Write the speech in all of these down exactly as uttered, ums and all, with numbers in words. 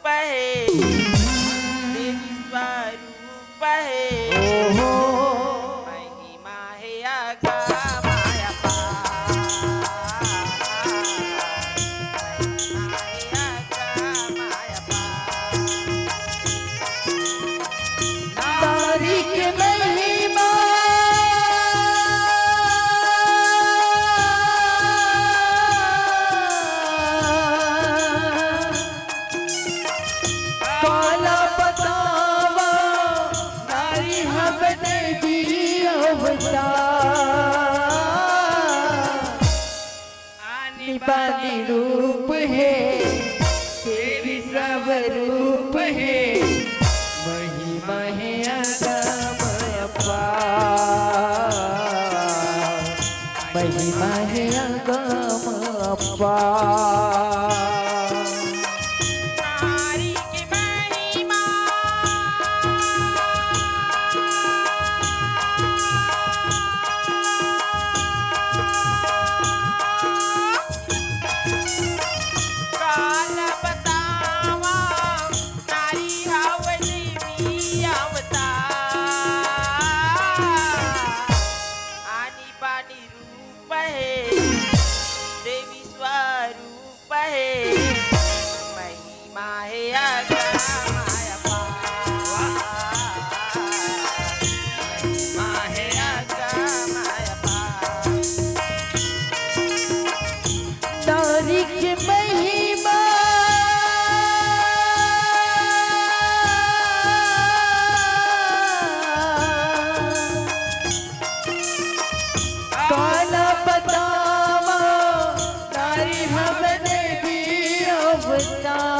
रूप हे, देवी स्वरूप हे। ओहो। महिमा हे अगम अपार। महिमा हे अगम अपार। नारी के महिमा। काला बतावा, नारी हवे देवी अवतार। आनी बानी रूप हे, देवी सब रूप हे, महिमा हे अगम अपार, महिमा हे अगम अपार। नारी के महिमा। काला बतावा, नारी हवे देवी अवतार। आनी बानी रूप हे, देवी स्वरूप हे, महिमा हे अगम अपार। महिमा हे अगम अपार। नारी के महिमा। काला बतावा, नारी हवे देवी अवतार।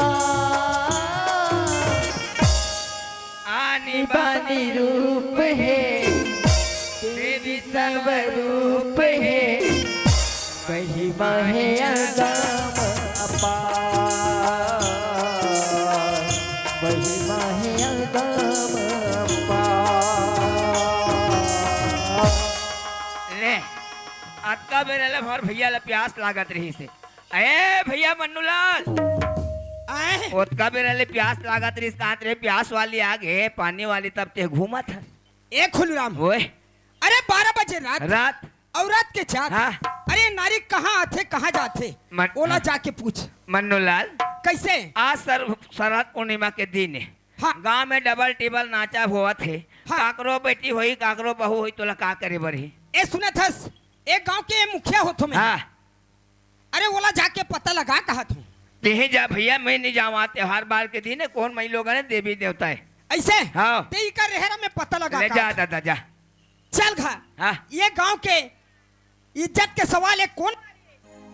आनी बानी रूप हे, देवी सब रूप हे, महिमा हे अगम अपार, महिमा हे अगम अपार। ले, अतका बेरा ले हमर भैया ल प्यास लागत रहिस हे। ए भैया मन्नूलाल, आए? ओतका बेरा ले प्यास लागत रहिस, कहत रहे प्यास वाली आ गे, पानी वाली, तब ते घूमत हस। ए खुलूराम। ओए। अरे बारह बजे रात। रात। अउ रात के चार। हाँ। अरे नारी कहाँ आथे, कहाँ जाथे? मन-, ओला हाँ। जाके पूछ। मन्नूलाल। कइसे? आज सर-, शरद पूर्णिमा के दिन हे। हाँ। गांव में डबल टिबल नाचा होवत हे। हाँ। काकरो बेटी होही, काकरो बहू होही, तोला का करे बर हे? ए सुनत हस, ए गांव के मुखिया होथों मैं। हाँ। अरे ओला जाके पता लगा कहत हूँ। तेही जा भैया, मैं नहीं जावा, त्योहार बार के दिन हे, कोन मई लोगन हे, देवी देवता हे। अइसे? हाँ। ते इकर रेहे रा मैं पता लगा ले कहत जा हूँ। दादा, जा। चल घर। हाँ। ये गांव के इज्जत के सवाल हे, कोन?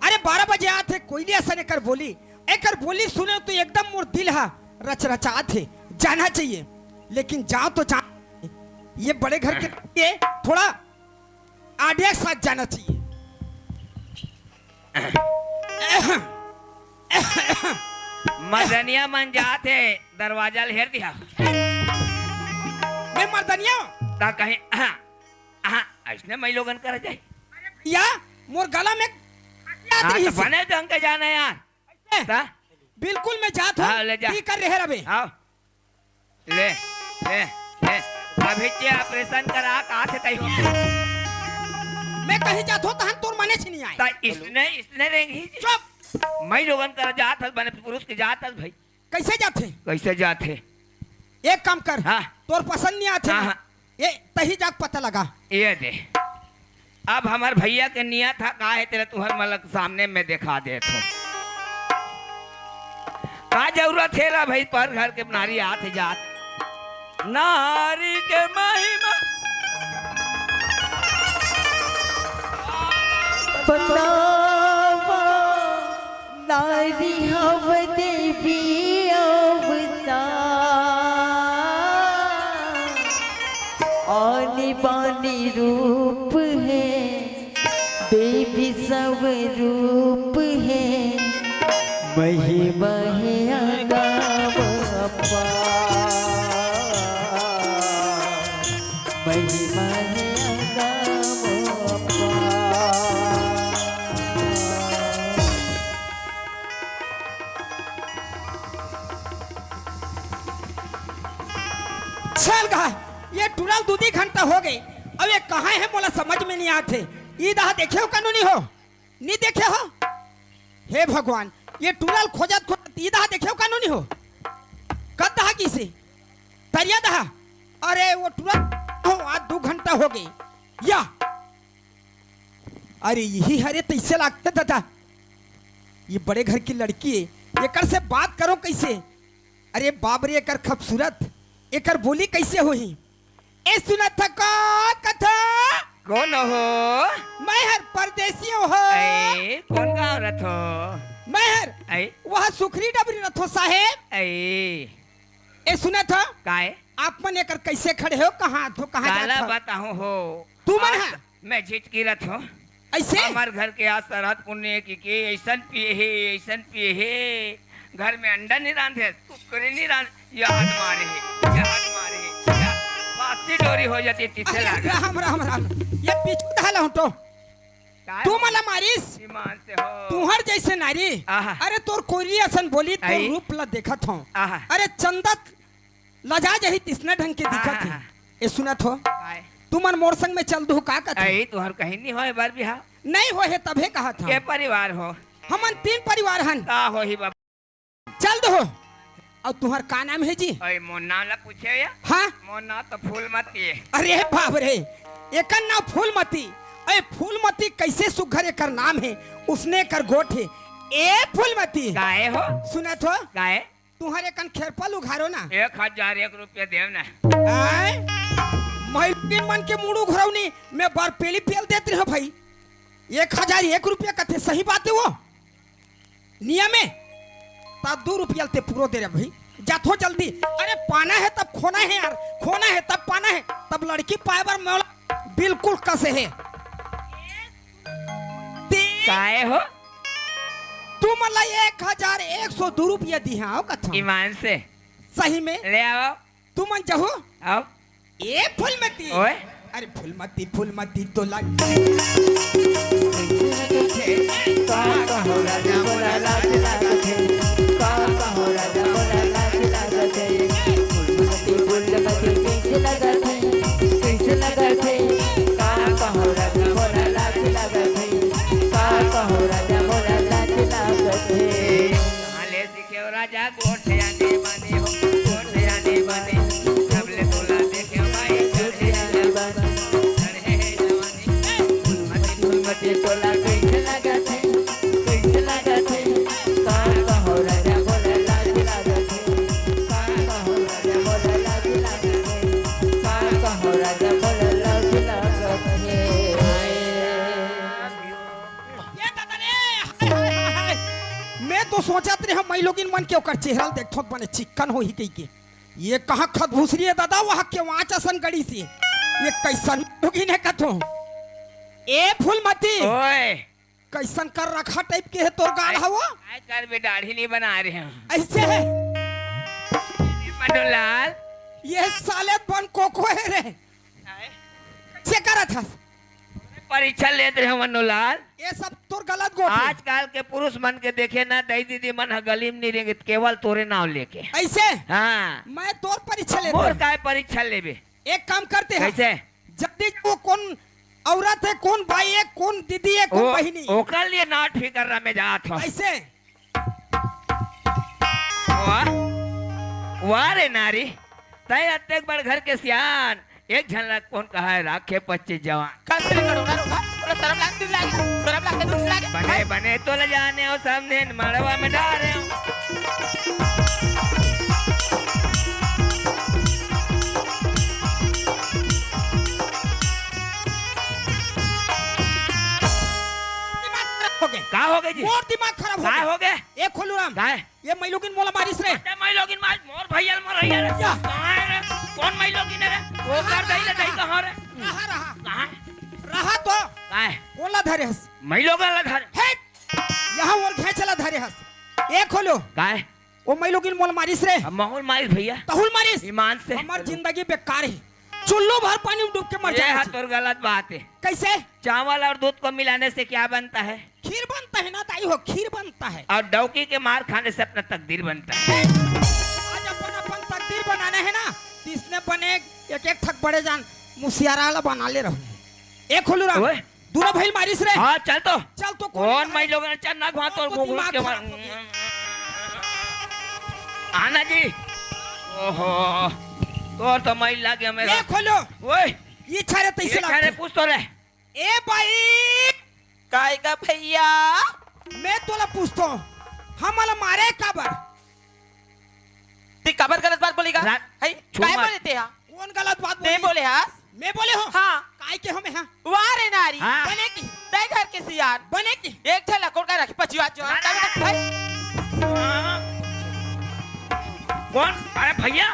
अरे बारह बजे आत हे, कोई नहीं असन एकर बोली। एकर बोली सुने तो एकदम मोर दिल हा रचरचात हे, जाना चाहिए। लेकिन जाओ तो जाओ, ये बड़े घर के लिए थोड़ा आइडिया के साथ जाना चाहिए। मर्दनिया मन जात हे, दरवाजा ल हेर दिहा। मैं मर्दनिया? ता कहीं, हाँ, हाँ, अइसने मई लोगन करा जाही। या, मोर गला में आत हाँ, तो रहिस हे। बने ढंग के जाना यार। ए, ता? बिल्कुल मैं जात हूँ। हाँ, ले जा। ठीक कर रहे रबे। हाँ। ले, ले, ले। अभी के ऑपरेशन करा, कहाँ से तय हो? मैं कहीं जात हो, तहन तोर मने से नहीं आए। ता इसने, इसने रेंगी। चुप। मई लोगन कर जात हस, बने पुरुष के जात हस भाई। कइसे जाथे? कइसे जाथे? एक काम कर, हाँ। तोर पसंद नहीं आथे हाँ, ना? हाँ। ए, तही जाके पता लगा। ये दे। अब हमर भैया के नियत हा का हे, तेला तुहर मन ला सामने में देखा देत हूँ। का जरूरत हे ला भाई, पर घर के नारी आत हे जात। नारी के महिमा। बतावा, नारी हव देवी अवतार, आनी बानी रूप हे, देवी स्वरूप हे, महिमा हे अगम अपार, महिमा हे अगम अपार। चल गा, ये टूरा ल दू दी घंटा हो गए, अब ये कहाँ हे मोला समझ में नहीं आत हे। ई दहा देखे हो कानूनी हो, नहीं देखे हो? हे भगवान, ये टूरा ल खोजत खोजत ई दहा देखे हो कानूनी हो। कत दहा किसे? तरिया दहा। अरे वो टूरा हो, आज दू घंटा हो गए। या, अरे यही हरे तैसे लागते दादा, ये बड़े घर की लड़की है, एकर से बात करो कैसे? अरे बाप रे, एकर खूबसूरत, एकर बोली कैसे होही? ए सुनत ह का कथा? कौन हो? मैं हर परदेसी हो। ए, कौन गाँव रथो? मैं हर ए? वह सुखरी डबरी रथो साहेब। ए? ए सुनत ह? काय? आप मन एकर कैसे खड़े हो? कहाँ आथो? कहाँ काला जात हो? बताहूँ हो? तू मन आ, ह? मैं झिटकी रथो। ऐसे? हमार घर के आज सरहद पुण्य की के ऐसन पिए हे, ऐसन पिए हे, घर में अंडा नहीं रांधे, कुकरी नहीं रांध, ये हाथ मारे हे, ये हाथ मारे हे, ये फांसी डोरी हो जाती तीसे अरे लागा। राम, राम, राम। ये पीछू धाला हूँ तो। काय तू हो? मला मारिस? ईमान से हो। तुहर जैसे नारी। आहा। अरे तोर कोरी असन बोली, तोर आई। रूप ला देखत हूँ। आहा। अरे चंदत लजा जही तिसना ढंग के दिखत हे। आहा। ए सुनत हो? काय? तुमन मोर संग में चल दू का कथे? आई, तुहर कहीं नहीं होए बर बिहाव। नहीं होए हे तभे कहत हूँ। के परिवार हो? हमन तीन परिवार हन। का होही बाबा? चल दो। अउ तुहर का नाम हे जी? अरे मोर नाम ला पूछे या? हाँ? मोर नाम तो फूलमती हे। अरे बाप रे, एकर नाम फूलमती। अरे फूलमती कैसे सुघर एकर नाम हे, उसने एकर गोठ हे। ए फूलमती। गाय हो? सुनत हो? गाय? तुहर एकन खेरपल उघारो ना। एक हजार एक रुपया देव ना। आय? मइलकिन मन के मुड़ उघरौनी, मैं बरपेली पेल देत रहे भाई। एक हजार एक रुपया कथे, सही बात हे वो। नियम हे, ता दू रुपया ते पूरो दे रे भाई, जाथो जल्दी। अरे पाना हे तब खोना हे यार, खोना हे तब पाना हे, तब लड़की पाए बर मोला बिल्कुल कसे हे। ते काय हो? तू मला एक हजार एक सौ दू रुपया दिहा हो कथा। ईमान से। सही में? ले आओ। तुमन जहू? आओ। ए फूलमती। ओए। अरे फूलमती, फूलमती तो लग। का कहो राजा मोला लाज लागत हे, का कहो राजा मोला लाज लागत हे। फूलमती, फूलमती कैसे लागत हे, कैसे लागत हे। का कहो राजा मोला लाज लागत हे, का कहो राजा मोला लाज लागत हे। कहाँ ले सीखे हो राजा गोठिया ने बने हो, गोठिया ने बने। जब ले तोला देखे माई चढ़े जवानी, चढ़े जवानी। फूलमती, फूलमती तोला कैसे लागत हे, कैसे लागत हे? का कहो राजा मोला लाज लागत हे, का कहो राजा मोला लाज लागत हे, का कहो राजा मोला लाज लागत हे। ये दादा रे, हाय, हाय, हाय, हाय। मैं तो सोचत रहे हूँ, मइलोगिन मन के ओकर चेहरा ल देखथों त बने चिक्कन होही कहिके। ये कहाँ खतभुसरी हे दादा, वहाँ के वाच असन गड़ी से। ये कैसन मइलोगिन हे कथों? ए फूलमती, ओए। कैसन कर रखा टाइप के हे तोर गाल हवो? काय करबे, दाढ़ी नहीं बना रहे हैं। ऐसे हे? मनुलाल। ये साले बन कोको हे रे। काय? से करत हस? परीक्षा लेत रहे मनुलाल। ये सब तोर गलत गोठ हे। आजकल के पुरुष मन के देखे ना, दाई दीदी मन ह गली में नहीं रेंगे, केवल तोरे नाव लेके। ऐसे? हाँ। मैं तोर परीक्षा लेत मोर हूँ। काय परीक्षा लेबे? एक काम करते हैं। कैसे? जल्दी वो कौन औरत हे, कौन भाई हे, कौन दीदी हे, कौन ओ-, बहिनी? ओकर लिए नाट फिकर रहा, मैं जात हूँ। ऐसे? वाह, वाह रे नारी, तैं अतेक बड़ घर के सियान, एक झन ला कौन कहा हे, राखे पच्चीस जवान। का करे करो ना, रोका, तोला शरम लागत नहीं लागे, शरम लागत नहीं लागे। बने, बने, तोला जाने हो, समझे न, मड़वा में डारे हो। दिमाग खराब हो गए। का हो गए जी? मोर दिमाग खराब हो का गए। हो गए? ए खोलू राम। काय? ये मइलोगिन मोला मारिस रे। अच्छा, मइलोगिन मार, मोर भैया ल मार भैया रे। या। कहाँ हे रे? कौन मइलोगिन हे रे? वो रहा, कर दही ले रहा, दही कहाँ रे? रहा, रहा। कहाँ? रहा तो। काय? कोन ला धरे हस? मइलोगिन ला धरे। हे! यहाँ ओर घेंच ला धरे हस। ए खोलो। काय? ओ मइलोगिन मोला मारिस रे। अब महूँ ल मारिस भैया। तहूँ ल मारिस। ईमान से। हमर जिंदगी बेकार हे। चुल्लू भर पानी में डूब के मर ये जाए हा जी। तोर गलत बात हे। कैसे? चावल और दूध को मिलाने से क्या बनता है? खीर बनता है ना दाई हो, खीर बनता है। और डौकी के मार खाने से अपना तकदीर बनता है। आज अपन अपन तकदीर बनाना है ना, इसने बने एक एक ठक बड़े जान मुसियारा ला बना ले रहू। ए खोलू राम, ओए। दूनो भाई मारिस रे। हाँ, चल तो। चल तो कोन कौन मारे? मैं लोग चल ना घुमा तोर कौन गोगलू दिमाग के मार। खराब हो गया? आना जी। ओहो, तोर तो मैं लागे मेरा। ए खोलू। ओए। ये छारे तैसे ये छारे लागते। पूछ तो रे। ए भाई। काय का भैया? मैं तोला पूछतो, हमला मारे काबर? ते काबर गलत बात बोलेगा? रा-, है? छू काय मार। बोले ते हा? कौन गलत बात ते बोली? बोले हा? मैं बोले हूँ? हाँ। काय के हमें हाँ? वाह रे नारी। हाँ। बने की? तय घर के सियान। बने की? एक ठे लकोड़ का रखी पचिवा जो। अरे, तब तक भाई। कौन? अरे भैया।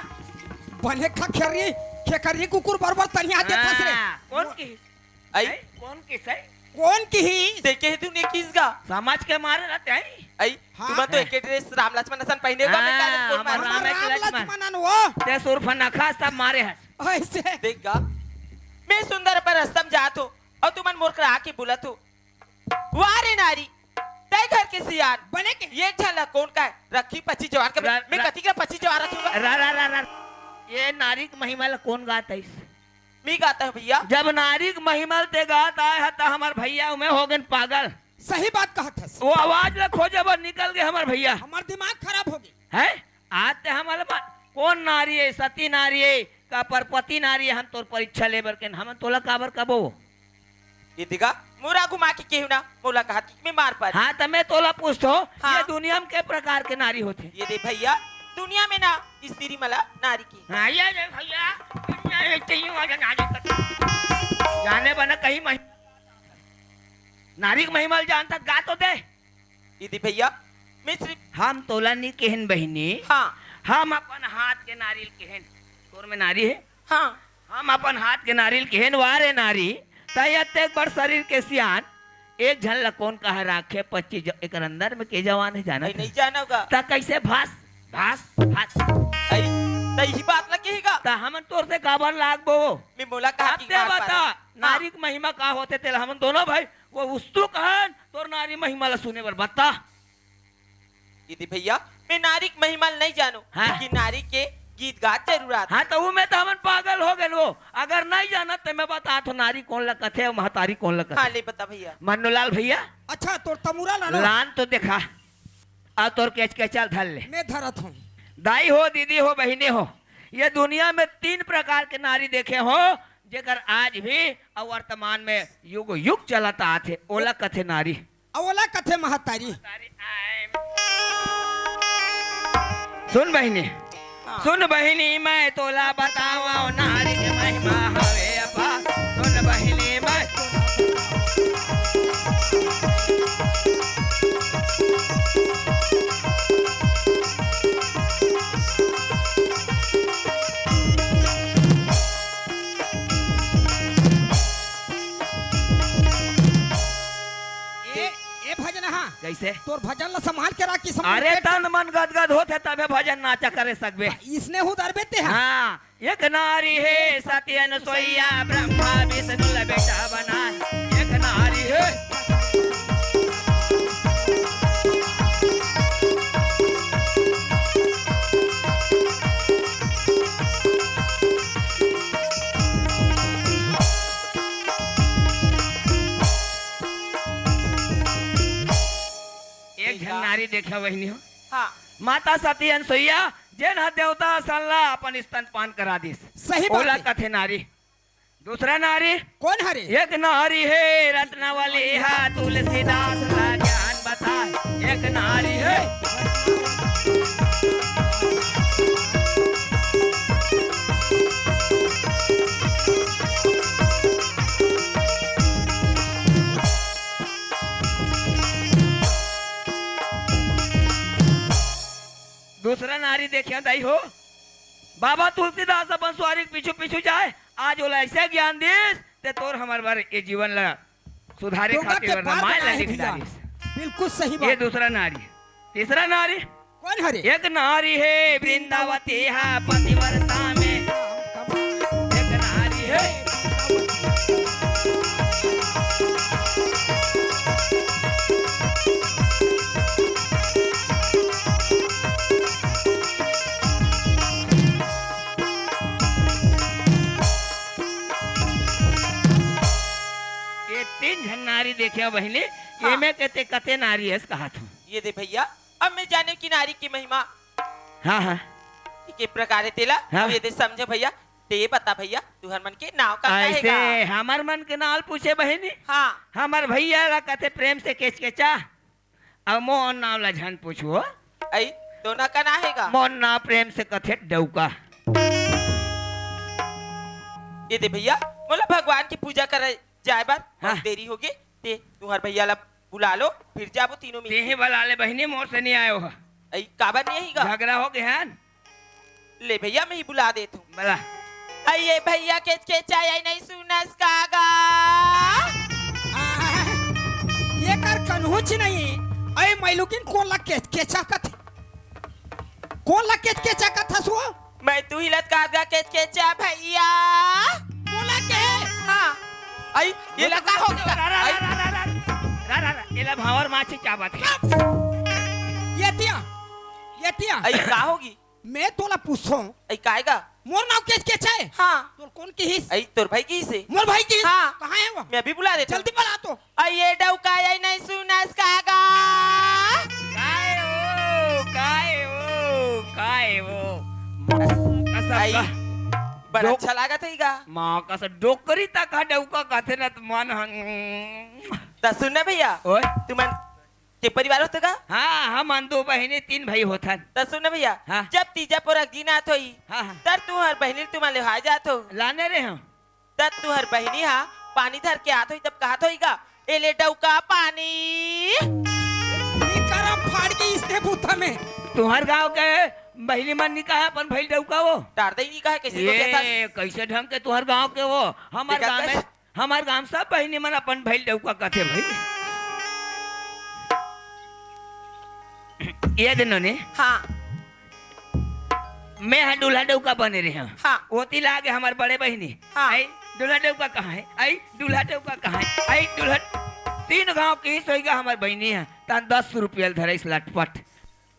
बने खा खेरी, खेकरी कुकुर बरबर तनिया देता से। हाँ, कौन की? आई? आई, कौन किस है? कौन किहिस? देखे हे तूने किस गा? समझ के मारे रहते हैं। आई, हाँ। तुमन तो हाँ। एके ड्रेस राम लक्ष्मण असन पहिने हो, मैं हाँ, काले कोन हमर मारे? राम हमर एक राम लक्ष्मण। लक्ष्मण अन वो। ते सुरफन अखा सब मारे हस। ऐसे। देख गा, मैं सुंदर पर रस्तम जात हो, अउ तुमन मोर करा के बोलत हो। वाह रे नारी, तय घर के सियान। बने के? ये झला कौन का है? रखी पच्चीस जवार के, रा-, मैं रा-, कति के पच्चीस जवार रखूंगा? रा-, रा-, रा-, रा-, ये नारी के महिमा ला कौन गात है? मी गाता हूँ भैया। जब नारी के महिमा ल ते गात आए ह, त हमर भैया उमे हो गन पागल। सही बात कहत हस। वो आवाज ल खोजे बर निकल गए हमर भैया। हमर दिमाग खराब हो गए। हैं? आज ते हमर मा-, कौन नारी है? सती नारी है का परपति नारी है? हम तोर परीक्षा लेबर के, हमन तोला काबर कबो? ये दिखा, मुरा घुमा के केहू ना, मोला कहा कि मैं मार पारी। हाँ, त मैं तोला पूछतो, हाँ। ये दुनिया में के प्रकार के नारी होथे? ये दे भैया, दुनिया में ना, स्त्री मला नारी की। हाँ, ये दे भैया, दुनिया में चाहिए वाला नारी का। जाने बना कहीं महि-, नारी के महिमा ल जानता, गा तो दे। ये दे भैया, मैं सिर्फ हम तोला नी केहन बहिनी। हाँ। हम अपन हाथ के नारी ल केहन। तोर में नारी है? हाँ। हम अपन हाथ के नारी ल केहेन, वाह रे नारी, तैं अतेक बड़ शरीर के सियान, एक झन ल कौन कहा राखे पच्चीस ज-, एकर अंदर में के जवान है, जानत अई, है? नहीं जानव गा। त कैसे भास, भास, भास? अई, त यही बात ल कही गा। त हमन तोर से काबर लागबो? मैं मोला कहा अब कि ते मार बता, पारे। हाँ। नारी के महिमा का होथे, तेला हमन दोनों भाई वो उत्सुक हन, तोर नारी महिमा ल सुने बर बता। दीदी भैया, मैं नारी के महिमा ल नहीं जानू, हाँ। लेकिन नारी के गीत गात जरूर आथे। हाँ, त वो में त हमन पागल हो गए वो। अगर नहीं जानत त मैं बतात हूँ, नारी कौन ल कथे अउ महतारी कौन ल कथे। हाँ, ले बता भैया। मन्नूलाल भैया। अच्छा, तोर तमुरा लानो। लान तो देखा, अउ तोर केचकेचा ल धर ले। मैं धरत हूँ। दाई हो, दीदी हो, बहिनी हो, ये दुनिया में तीन प्रकार के नारी देखे हो, जेकर आज भी अउ वर्तमान में युग युग चलत आथे, ओला कथे नारी। अउ ओला कथे महतारी। सुन बहिनी, हाँ। सुन बहिनी, मैं तोला बतावं नारी के महिमा हवे अपार। सुन बहिनी, मैं ए, ए भजन हा। कैसे? तोर भजन ला संभाल के राखी, संभाल अरे के। तन मन गदगद होथे तभे भजन नाचा करे सकबे। इसने हूँ दरबे ते हा। हाँ, एक नारी हे सती अनसुईया, ब्रह्मा विष्णु ल बेटा बनाए। एक नारी हे। एक झन नारी देखा बहिनी हो। हाँ। माता सती अनसुईया, जेन ह देवता असन ला अपन स्तनपान करा दिस। सही बात ओला हे। कथे नारी। दूसरा नारी। कौन हरे? एक नारी हे रत्नावली हा, तुलसीदास ला ज्ञान बताए। एक नारी हे। दूसरा नारी देखिया दाई हो, बाबा तुलसीदास अपन सुवारी के पीछू पीछू जाए, आज ओला ऐसे ज्ञान दिस, ते तोर हमर बर ये जीवन ला सुधारे खातिर रामायण ला लिख डारिस। बिल्कुल सही बात। ये दूसरा नारी। तीसरा नारी। कौन हरे? एक नारी हे वृंदावती हा पतिव्रता में। एक नारी हे। देखियो बहिनी, हाँ। एमे के ते कते नारी हस कहत हूँ। ये दे भैया, अब मैं जाने कि नारी की महिमा हाँ, हाँ। के प्रकार है तेला। हाँ। अब ये दे समझे भैया, ते बता भैया, तुहर मन के नाव का ऐसे कहेगा? हमर मन के नाव पूछे बहिनी? हाँ। हमर भैया ला कथे प्रेम से केचकेचा, अब मोर नाव ला झन पूछो। आई, तो ना का ना हेगा? मोर नाव प्रेम से कथे डौका। ये दे भैया, मोला भगवान की पूजा करे जाए बर हाँ। बहुत देरी होगे, ते तुहर भैया ला बुला लो, फिर जाबो तीनों मिल तेहे बला ले बहिनी, मोर से नहीं आयो ह। आई, काबर नहीं आईगा? झगड़ा हो गया है। ले भैया, मैं ही बुला देत हूँ। बला। अये भैया, केचकेचा आई नहीं सुनस कागा। आह, ये कर कन्हुच नहीं। अये मैलुकिन कोन ला केचकेचा कथे? कोन ला केचकेचा कथस वो? मैं तू ही लतकात गा केचकेचा भैया। मोला के? हाँ। आई, ये लगा हो गया। रा, रा, आई। रा, रा, रा, रा, रा, रा, एला भांवर माछी चाबत हे। ये तिया, ये तिया। आई, का होगी? मैं तोला पूछो। आई, कायगा? मोर नाव केचकेचा हे। हाँ। तोर कोन किहिस? आई, तोर भाई किहिस हे। मोर भाई किहिस? हाँ। कहाँ हे वो? मैं अभी बुला देता हूँ। जल्दी बुला तो। अये डौका, आई नहीं सुनस कागा। काय हो, काय हो, काय हो? माँ कसम आई, का। बड़ा डोक- अच्छा लागत हे गा। माँ कसम, डोकरी तक हा डौका कथे न त मन हन। त सुन ना भैया, ओए। तुमन के परिवार होथे गा? हाँ, हमन दो बहिनी, तीन भाई होथन। त सुन ना भैया, हाँ। जब तीजा पोरा के दिन आत होही, हाँ, हाँ। तर तुहर बहिनी तुमन ले हाय जात हो। लाने रे हम। तब तुहर बहिनी हा पानी धर के आत होही, तब कहत होही गा, "ए ले डौका पानी।" ई करम फाड़ के इसने बूता में। तुहर गांव के बहिनी मन नी कहा अपन भइल डौका वो? टार दे नी कहा, कैसे को ये कहत हस? कैसे ढंग के तुहर गांव के वो? हमार देखा गांव में, कैसे? हमार गांव सब बहिनी मन अपन भइल डौका कहथे भाई। ये दिन ने हाँ। मैं हा दूल्हा डौका बने रहे हंव। हाँ। ओती लागे हमर बड़े बहिनी। हाँ। आई, दूल्हा डौका कहाँ हे? आई, दूल्हा डौका कहाँ हे? आई, दूल्हा, तीन गांव के सोइगा हमर बहिनी हे। तान दस रुपया ल धरइस लटपट।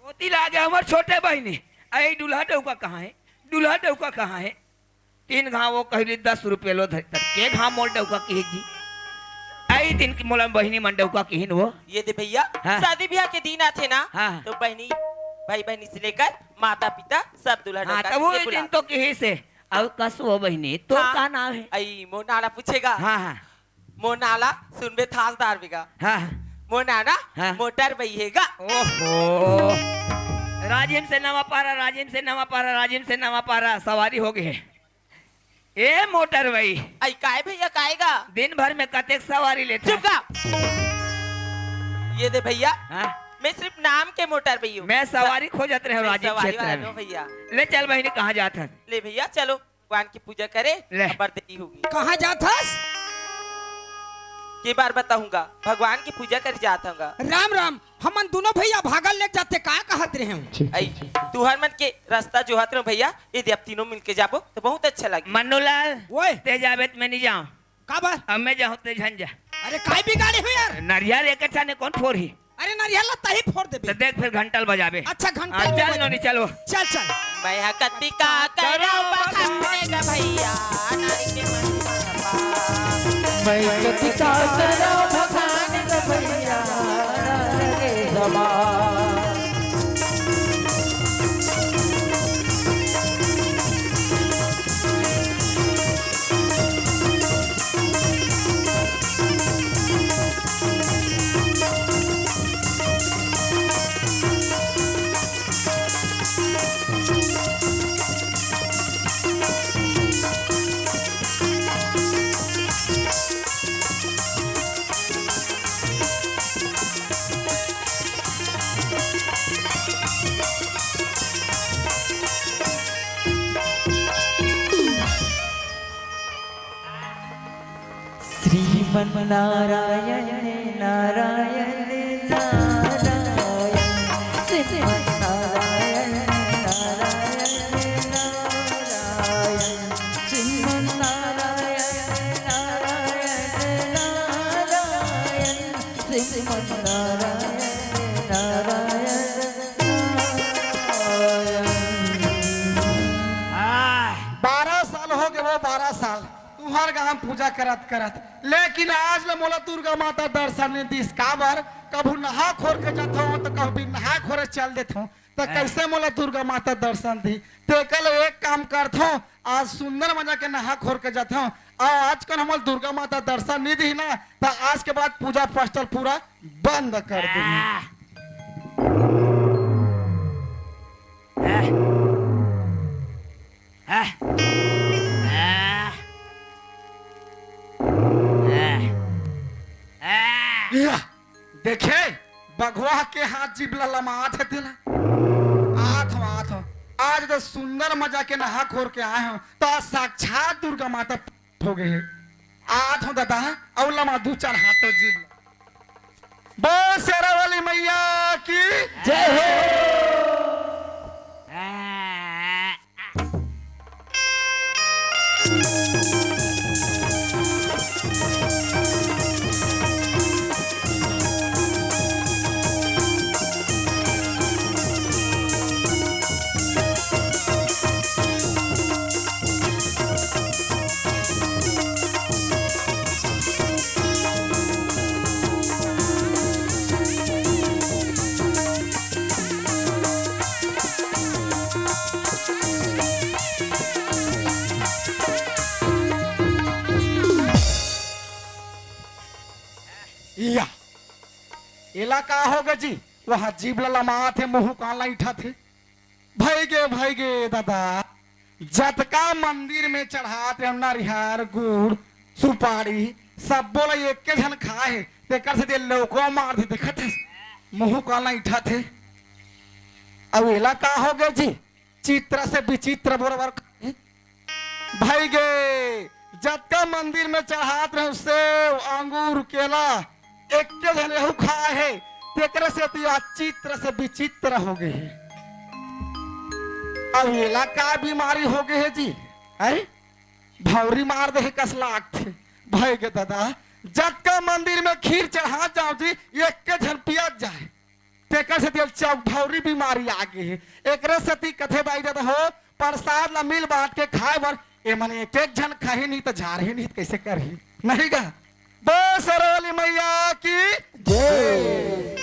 ओती लागे हमर छोटे बहिनी। आई, दूल्हा डौका कहाँ हे? दूल्हा डौका कहाँ हे? तीन घांव वो कहिली दस रुपया लो धर, तब के घांव मोल डौका किहिस जी। आई दिन की मोला बहिनी मन डौका किहिन वो। ये दे भैया, हाँ। शादी ब्याह के दिन आथे ना, हाँ। तो बहिनी, भाई बहिनी से लेकर माता पिता सब दूल्हा हाँ, डौका तब वो के दिन बुलाथे। तो किहिस हे। अउ कस वो बहिनी, तो हाँ। का नाव हे? आई, मोर नाव ला पूछेगा। हाँ, हाँ। मोर नाव ला सुनबे थासदार बेगा। हाँ। मोर नाव ना हाँ। मोटर बई हे गा। ओहो। राजिम से नवा पारा, राजिम से नवा पारा, राजिम से नवा पारा, सवारी हो गे हे। ए मोटर बई। आई काय भैया, काय गा? दिन भर में कतेक सवारी लेथे? चुप गा। ये दे भैया, हाँ? मैं सिर्फ नाम के मोटर बई हूँ। मैं सवारी खोजत रहे हूँ मैं राजिम सवारी क्षेत्र वाला में। हूँ भैया। ले चल बहिनी, कहाँ जात हस? ले भैया, चलो, भगवान की पूजा करे, ले। अब देरी होगी। कहाँ जात हस? के बार बताऊंगा, भगवान की पूजा करे जात हूँगा। राम राम, हमन दोनों भैया भागल ले जाते, का कहत रहे हूँ? ठीक, आई, ठीक, ठीक। तुहर मन के रास्ता जोहत रहे भैया, यदि आप तीनों मिलके जाबो तो बहुत अच्छा लगे। मन्नूलाल, ओए। ते जाबे त मैं नहीं जाऊँ। काबर? अब मैं जाऊँ ते झन जा। अरे काय बिगाड़े हो यार? नरियर एक अच्छा ने कौन फोर ही? अरे नरियर ला तही फोर देबे। तो देख फिर घंटल बजाबे। अच्छा घंटल हाँ, चल बजा। नोनी चलो। चल चल। मैं हा कतिका करव बखाने गा भैया, नारी के मन। मैं कतिका करव बखाने गा भैया, नारी के जबान। श्रीमन नारायण, नारायण, नारायण, श्रीमन नारायण, नारायण, नारायण, श्रीमन नारायण, नारायण, नारायण, श्रीमन नारायण, नारायण, नारायण। आह। बारह साल हो गए वो, बारह साल। हर गांव पूजा करत करत, लेकिन आज ले मोला दुर्गा माता दर्शन नहीं दिस। काबर? कभू नहा खोर के जाथों तो कभू भी नहा खोरे चल देथों, तो कैसे मोला दुर्गा माता दर्शन दी? तेकर ले एक काम करथों, आज सुंदर मजा के नहा खोर के जाथों। आ, आज कन हमल दुर्गा माता दर्शन नहीं दी ना, तो आज के बाद पूजा पास्टल पूरा बंद कर दी। या, देखे, बघवा के हाथ जीभ ला लमात हे तेला। आत हो, आत हो। आज तो सुंदर मजा के नहा खोर के आए हो, तो आज साक्षात दुर्गा माता हो गए हे। आत हो दादा, अउ लमा दू चार हाथ तो जीभ ला। बोल शेरा वाली मैया की जय हो। या, एला का होगे जी? वहाँ जीभ ला लमात हे, मुँह कान ला ईठत हे। भइगे, भइगे दादा, जतका मंदिर में चढ़ात रहे नरिहर, गुड़, सुपारी, सब्बो ला एके झन खाए हे, तेकर से दे लौको मार दे, देखत हे, मुँह कान ला ईठत हे। अउ एला का होगे जी? चित्र से विचित्र बरोबर भइगे। जतका मंदिर में चढ़ात रहे सेव, अंगूर, केला, एके झन एहू खाए हे, तेकरे सेती आज चित्र से विचित्र होगे हे। अब एला का बीमारी होगे हे जी? हैं? भौरी मार दे हे कस लागथे। भइगे दादा, जतका मंदिर में खीर चढ़ात जाओ जी, एके झन पियत जाए। तेकर सेती चौक भौरी बीमारी आगे हे। एकरे सेती कथे दाई ददा हो, प्रसाद ला मिल बांट के खाए बर, एमन एक एक झन खाही नहीं त झारही नहीं त कइसे करही? नहीं गा? बोल शेरा वाली मैया की जय।